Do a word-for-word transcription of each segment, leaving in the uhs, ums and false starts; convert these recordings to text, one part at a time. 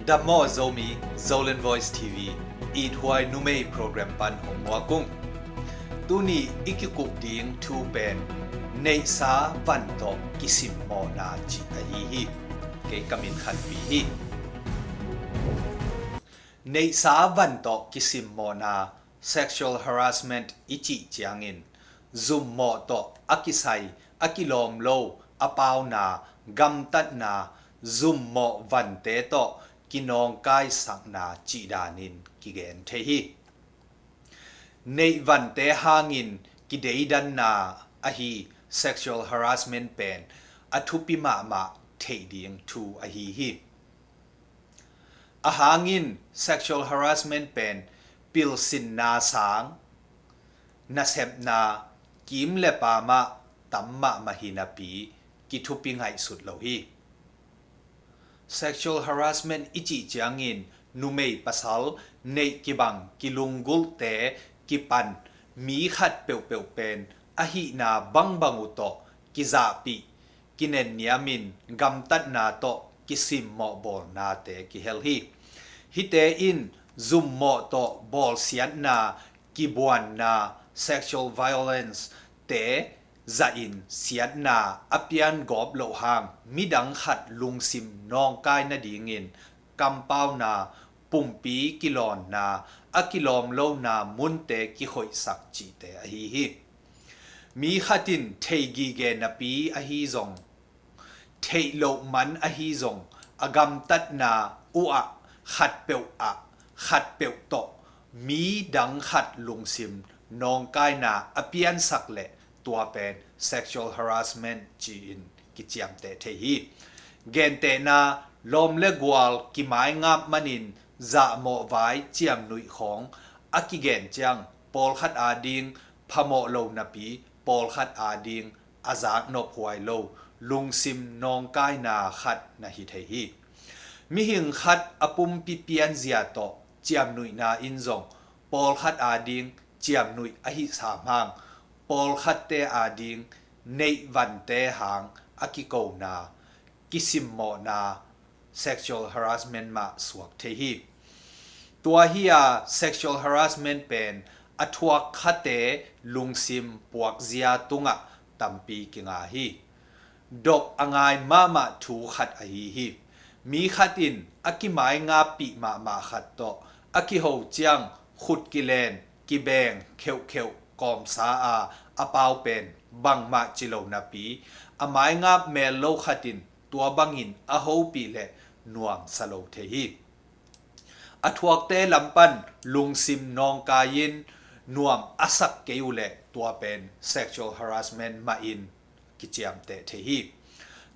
Dam maw Zomi, Zoland Voice T V, It Huai Numei program pan hong muak ung. Tuni i kikup ding thu pen neihsa van tawh kisimmawhna cih ahi hi. Kei ka min Khanpi hi. Neihsa van tawh kisimmawhna, sexual harassment i cih ciangin zummawh tawh a kisai, a kilawm lo, a pauna, gamtatna, zummawh vante tawh kinawngkaisakna cih danin kigen thei hi. Neih vante hangin kideidanna ahi sexual harassment pen a thupi mahmah theih ding thu ahi hi. A hangin sexual harassment pen pilsinna sang, nasepna, kim le pam ah tam mahmah hi napi kithupi ngaihsut lo hi. Sexual harassment i cih ciangin numei pasal neih kibang kilunggulhte kipan mi khat peuhpeuh pen a hihna bangbang uh tawh kizahpih, kinenniamin gamtatna tawh kisimmawh bawlnate kihel hi. Hihte in zummawh tawh bawlsiatna, kibuanna, sexual violence te zahin siatna a pian gawp loh hang midang khat lungsim nawngkai nadingin kampauna, pumpi kilawnna, a kilawm lona munte kikhoihsak cihte ahi hi. Mi khat in thei gige napi ahi zong, theih loh man ahi zong, a gamtatna uh ah khatpeuh ah khatpeuh tawh midang khat lungsim nawngkaina a piansak leh tua pen sexual harassment ci-in kiciamteh thei hi. Gentehna, lawm le gual kimaingap manin zahmawh vai ciamnuih khawng a kigen ciang pawlkhat ading phamawh lo napi pawlkhat ading a zaknop huai lo lungsim nawngkaina khat na hi thei hi. Mihing khat a pumpi pianzia tawh ciamnuihna in zong pawlkhat ading ciamnuih ahi sam hang pawlkhatte ading neihvante hang a kikona, kisimmawhna, sexual harassment mah suak thei hi. Tua hi a sexual harassment pen a thuak khate lungsim puakzia tungah tampi kinga hi. Dop a ngai mahmah thu khat ahi hi. Mi khat in a kimaingappih mahmah khat tawh a kiho ciang khut kilen, kibeng kheuhkheuh kawmsa a a pau pen bangmah ci lo napi a maingap mel lo khat in tua bangin a hopih leh nuamsa lo thei hi. A thuakte lam pan lungsim nawngkai-in nuam a sak kei uh leh tua pen sexual harassment mahin kiciamteh thei hi.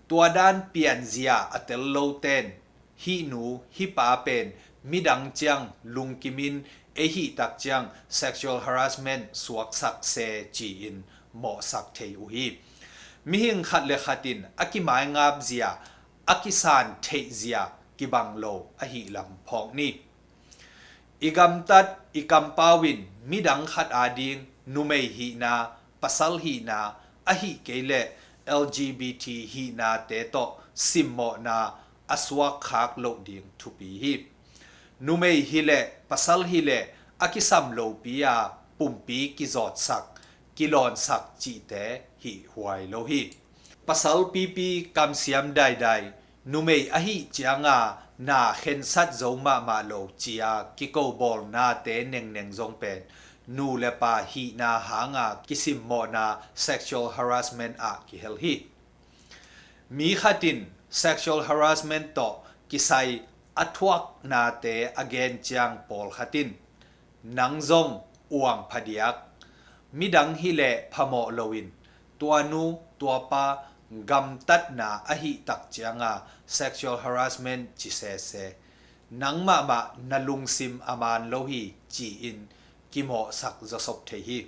Tua dan pianzia a tel loten hih nu hih pa pen midang ciang lungkimin ei hih tak ciang sexual harassment suaksak se ci-in mawhsak thei uh hi. Mihing khat le khat in a kimaingap zia, a kisan theih zia kibang lo ahih lam phawk ni. I gamtat, i kampau in midang khat ading numei hihna, pasal hihna, ahih kei leh L G B T hihnate tawh simmawhna a suak khak loh ding thupi hi. Numei hi leh pasal hi leh a kisam lopi a pumpi kizawtsak, kilawnsak cihte hih huai lo hi. Pasal pipi kamsiam daidai, numei ahih cianga na khensat zo mahmah lo cia kikobawlnate nengneng zong pen nu le pa hihna hanga kisimmawhna sexual harassment ah kihel hi. Mi khat in sexual harassment tawh kisai a thuaknate a gen ciang pawlkhat in, nang zong uang phadiak, midang hi leh phamawh loin tua nu tua pa gamtatna ahih tak cianga sexual harassment ci sese, nang mahmah na lungsim a man lo hi ci-in kimawhsak zawsop thei hi.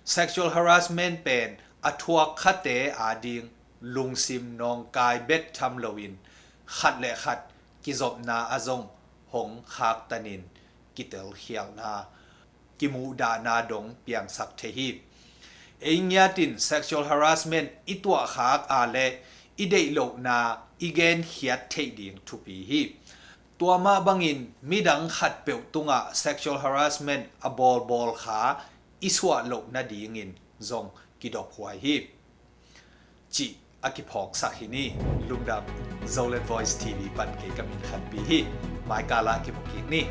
Sexual harassment pen a thuak khate ading lungsim nawngkai bek tham loin khat le khat kizopna ah zong hong khaktanin kitelkhialhna, kimuhdahna dong piangsak thei hi. Ei ngiatin sexual harassment i tuahkhak a leh i deihlohna i genkhiat theih ding thupi hi. Tua mah bangin midang khatpeuh tungah sexual harassment a bawlbawl kha i suah loh nadingin zong kidophuai hi, cih a kiphawksak hi ni. Lungdam. Zoland Voice T V pan kei ka min Khanpi hi. Maikala kimu kik ni.